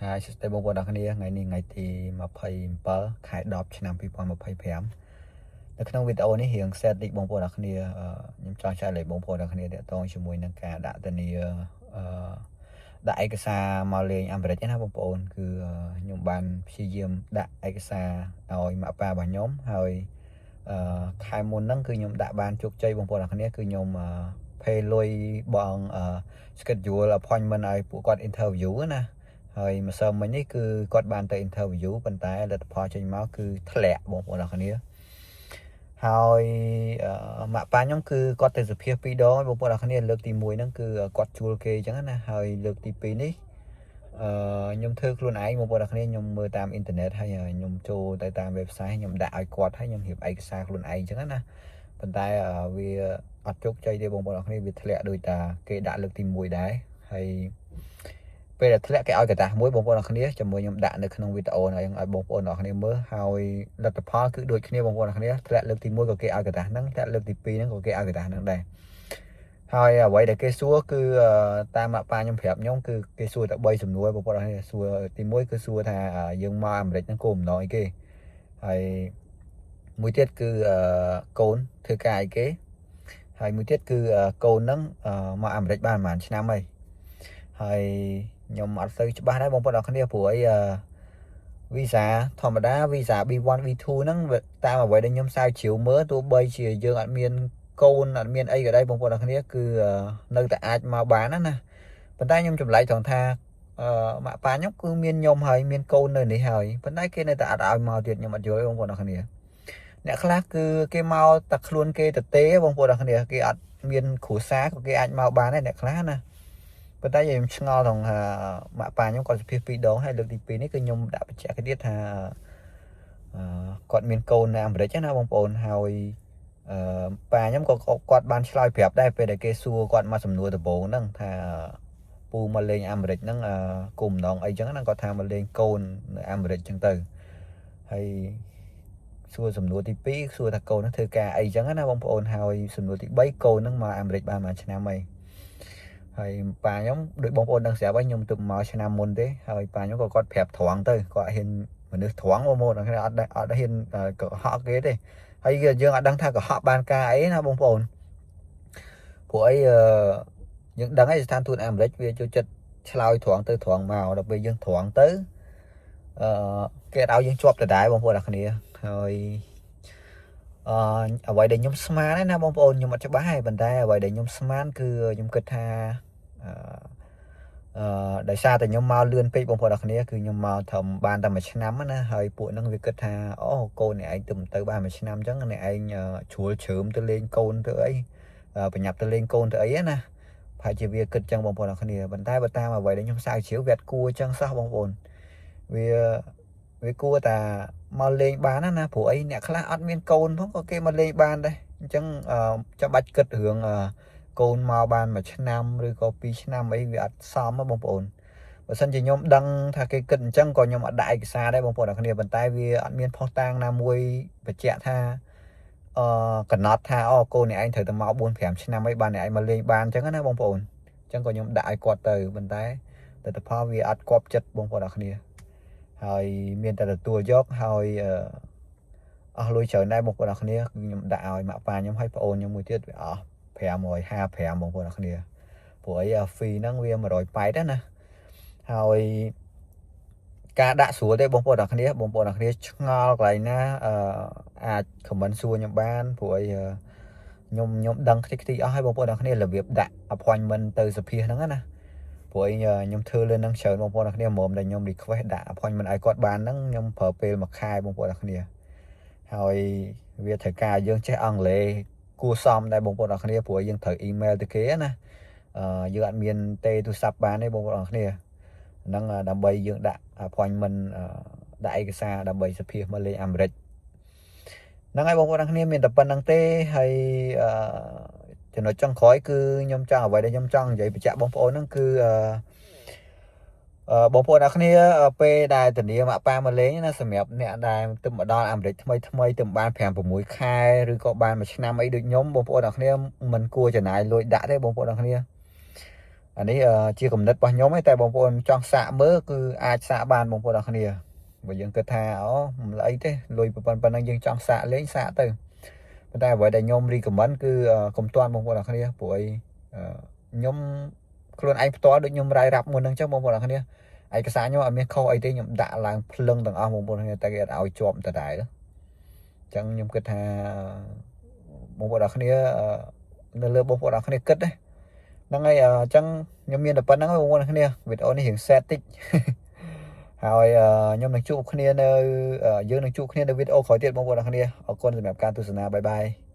ហើយសួស្តីបងប្អូនទាំងគ្នាថ្ងៃនេះថ្ងៃទី27ខែ10ឆ្នាំ2025នៅក្នុងវីដេអូនេះរៀង sad តិចបងប្អូនទាំងគ្នាខ្ញុំចង់ចែករំលែកបងប្អូនទាំងគ្នាទាក់ទងជាមួយនឹងការដាក់ធានាដាក់ឯកសារមកលេងអាមេរិកណាបងប្អូនគឺខ្ញុំបានព្យាយាមដាក់ឯកសារឲ្យម៉ាក់ប៉ារបស់ខ្ញុំហើយខែមុនហ្នឹងគឺខ្ញុំដាក់បានជោគជ័យបងប្អូនទាំងគ្នាគឺខ្ញុំ pay លុយបង schedule appointment ឲ្យពួកគាត់ interview ណាហើយម្សិលមិញនេះគឺគាត់បានទៅ interview ប៉ុន្តែលទ្ធផលចេញមកគឺធ្លាក់បងប្អូនអរគ្នាហើយម៉ាក់ប៉ាខ្ញុំគឺគាត់ទៅសម្ភាសពីរដងបងប្អូនអរគ្នាលើកទី1ហ្នឹងគឺគាត់ជួលគេអញ្ចឹងណាហើយលើកទី2នេះខ្ញុំធ្វើខ្លួនឯងបងប្អូនអរគ្នាខ្ញុំមើលតាមអ៊ីនធឺណិតហើយខ្ញុំចូលទៅតាម website ខ្ញុំដាក់ឲ្យគាត់ហើយខ្ញុំរៀបឯកសារខ្លួនឯងអញ្ចឹងណាប៉ុន្តែវាអត់ជោគជ័យទេបងប្អូនអរគ្នាវាធ្លាក់ដោយតាគេដាក់លើកទី1ដែរហើយពេលដែលធ្លាក់គេឲ្យកតាសមួយបងប្អូនអរគ្នាជាមួយខ្ញុំដាក់នៅក្នុងវីដេអូនេះឲ្យបងប្អូនអរគ្នាមើលហើយលទ្ធផលគឺដូចគ្នាបងប្អូនអរគ្នាធ្លាក់លើកទី1ក៏គេឲ្យកតាសហ្នឹងធ្លាក់លើកទី2ហ្នឹងក៏គេឲ្យកតាសហ្នឹងដែរហើយអ្វីដែលគេសួរគឺតាមម៉ាក់ប៉ាខ្ញុំប្រាប់ខ្ញុំគឺគេសួរតែ3សំណួរបងប្អូនអរគ្នាសួរទី1គឺសួរថាយើងមកអាមេរិកហ្នឹងគោលបំណងអីគេហើយមួយទៀតគឺកូនធ្វើការអីគេហើយមួយទៀតគឺកូនហ្នឹងមកអាមេរិកបានប្រហែលឆ្នាំហើយហើយខ្ញុំអត់សូវច្បាស់ដែរបងប្អូនអរគ្នាព្រោះអីវីសាធម្មតាវីសា B1 B2 ហ្នឹងតាមអ្វីដែលខ្ញុំស្រាវជ្រាវមើលទោះបីជាយើងអត់មានកូនអត់មានអីក៏ដោយបងប្អូនអរគ្នាគឺនៅតែអាចមកបានណាណាប៉ុន្តែខ្ញុំចម្លែកត្រង់ថាម៉ាក់ប៉ាខ្ញុំគឺមានខ្ញុំហើយមានកូននៅនេះហើយប៉ុន្តែគេនៅតែអត់ឲ្យមកទៀតខ្ញុំអត់យល់ទេបងប្អូនអរគ្នាអ្នកខ្លះគឺគេមកតែខ្លួនគេទៅទេបងប្អូនអរគ្នាគេអត់មានគ្រួសារក៏គេអាចមកបានដែរអ្នកខ្លះណាប៉ុន្តែខ្ញុំឆ្ងល់ត្រង់ថាម៉ាក់ប៉ាខ្ញុំគាត់សម្ភាសពីរដងហើយលើកទី2នេះគឺខ្ញុំដាក់បញ្ជាក់គេទៀតថាអឺគាត់មានកូននៅអាមេរិកណាបងប្អូនហើយប៉ាខ្ញុំក៏គាត់បានឆ្លើយប្រាប់ដែរពេលដែលគេសួរគាត់មកសំណួរដំបូងហ្នឹងថាពូមកលេងអាមេរិកហ្នឹងគោលបំណងអីចឹងណាគាត់ថាមកលេងកូននៅអាមេរិកចឹងទៅហើយសួរសំណួរទី2សួរថាកូនហ្នឹងធ្វើការអីចឹងណាបងប្អូនហើយសំណួរទី3កូនហ្នឹងមកអាមេរិកបានមួយឆ្នាំហើយហើយប៉ាខ្ញុំដូចបងប្អូនដឹងស្រាប់ហើយខ្ញុំទៅមកឆ្នាំមុនទេហើយប៉ាខ្ញុំក៏គាត់ប្រាប់ត្រង់ទៅគាត់ហ៊ានមនុស្សត្រង់បងប្អូនអត់អត់ហ៊ានកុហកគេទេហើយយើងអត់ដឹងថាកុហកបានការអីណាបងប្អូនព្រោះអីយើងដឹងហើយស្ថានទូតអាមេរិកវាចូលចិត្តឆ្លើយត្រង់ទៅត្រង់មកដល់ពេលយើងត្រង់ទៅគេអត់ឲ្យយើងជាប់ដដែលបងប្អូនអរគ្នាហើយអ្វីដែលខ្ញុំស្មានណាបងប្អូនខ្ញុំអត់ច្បាស់ទេប៉ុន្តែអ្វីដែលខ្ញុំស្មានគឺខ្ញុំគិតថាអឺអឺដោយសារតែខ្ញុំមកលឿនពេកបងប្អូនអរគ្នាគឺខ្ញុំមកត្រឹមបានតែមួយឆ្នាំណាហើយពួកហ្នឹងវាគិតថាអូកូនអ្នកឯងទៅទៅបានមួយឆ្នាំអញ្ចឹងអ្នកឯងជ្រួលជ្រើមទៅលេងកូនទៅអីបញ្ញាប់ទៅលេងកូនទៅអីណាប្រហែលជាវាគិតចឹងបងប្អូនអរគ្នាប៉ុន្តែបើតាមអ្វីដែលខ្ញុំស្រាវជ្រាវវាអត់គួរចឹងសោះបងប្អូនវាវាគួរតែមកលេងបានណាណាព្រោះអីអ្នកខ្លះអត់មានកូនផងក៏គេមកលេងបានដែរអញ្ចឹងចាំបាច់គិតរឿងកូនមកបានមួយឆ្នាំឬក៏ពីរឆ្នាំអីវាអត់សមបងប្អូនបើសិនជាខ្ញុំដឹងថាគេគិតអញ្ចឹងក៏ខ្ញុំអត់ដាក់ឯកសារដែរបងប្អូនអរគ្នាប៉ុន្តែវាអត់មានភស្តុតាងណាមួយបញ្ជាក់ថាកំណត់ថាអូកូនអ្នកឯងត្រូវតែមក4 5ឆ្នាំអីបានអ្នកឯងមកលេងបានអញ្ចឹងណាបងប្អូនអញ្ចឹងក៏ខ្ញុំដាក់ឲ្យគាត់ទៅប៉ុន្តែលទ្ធផលវាអត់គប់ចិត្តបងប្អូនអរគ្នាហើយមានតែទទួលយកហើយអស់លុយច្រើនដែរបងប្អូនអរគ្នាគឺខ្ញុំដាក់ឲ្យម៉ាក់ប៉ាខ្ញុំហើយប្អូនខ្ញុំមួយទៀតវាអស់555បងប្អូនអរគ្នាព្រោះអី fee ហ្នឹងវា180ណាហើយការដាក់ស្រួលទេបងប្អូនអរគ្នាបងប្អូនអរគ្នាឆ្ងល់កន្លែងណាអាច comment សួរខ្ញុំបានព្រោះអីខ្ញុំដឹងខ្ទេចខ្ទីអស់ហើយបងប្អូនអរគ្នារបៀបដាក់ appointment ទៅសម្ភាសហ្នឹងណាព្រោះអីខ្ញុំធ្វើលើនឹងច្រើនបងប្អូនអរគ្នាមុំដែលខ្ញុំ request ដាក់ appointment ឲ្យគាត់បានហ្នឹងខ្ញុំប្រើពេលមួយខែបងប្អូនអរគ្នាហើយវាត្រូវការយើងចេះអង់គ្លេសគួរសមដែរបងប្អូនអរគ្នាព្រោះយើងត្រូវ email ទៅគេណាយើងអត់មានទេទូរស័ព្ទបានទេបងប្អូនអរគ្នាហ្នឹងដើម្បីយើងដាក់ appointment ដាក់ឯកសារដើម្បីសម្ភាសមកលេងអាមេរិកហ្នឹងហើយបងប្អូនអរគ្នាមានតែប៉ុណ្្នឹងទេហើយចំណុចចុងក្រោយគឺខ្ញុំចង់អ្វីដែលខ្ញុំចង់និយាយបញ្ជាក់បងប្អូនហ្នឹងគឺបងប្អូនអរគ្នាពេលដែលធានាម៉ាក់ប៉ាមកលេងណាសម្រាប់អ្នកដែលទៅមកដល់អាមេរិកថ្មីថ្មីទៅបាន5 6ខែឬក៏បានមួយឆ្នាំអីដូចខ្ញុំបងប្អូនអរគ្នាមិនគួរចំណាយលុយដាក់ទេបងប្អូនអរគ្នា អានេះជាគំនិតរបស់ខ្ញុំឯងតែបងប្អូនចង់សាកមើលគឺអាចសាកបានបងប្អូនអរគ្នាបើយើងគិតថាអូមិនអីទេលុយប៉ុណ្ណឹងយើងចង់សាកលេងសាកទៅប៉ុន្តែអ្វីដែលខ្ញុំ recommend គឺកុំទាន់បងប្អូនអរគ្នាព្រោះអីខ្ញុំខ្លួនឯងផ្ទាល់ដូចខ្ញុំរាយរាប់មុនហ្នឹងចឹងបងប្អូនអរគ្នាឯកសារខ្ញុំអត់មានខុសអីទេខ្ញុំដាក់ឡើងភ្លឹងទាំងអស់បងប្អូនគ្នាតែគេអត់ឲ្យជាប់ដដែលអញ្ចឹងខ្ញុំគិតថាបងប្អូនអរគ្នានៅលើបងប្អូនអរគ្នាគិតណាហ្នឹងហើយអញ្ចឹងខ្ញុំមានតែប៉ុណ្្នឹងបងប្អូនគ្នាវីដេអូនេះរៀង sad តិចហើយខ្ញុំនឹងជួបគ្នានៅយើងនឹងជួបគ្នានៅវីដេអូក្រោយទៀតបងប្អូនអរគ្នាអរគុណសម្រាប់ការទស្សនាbye bye.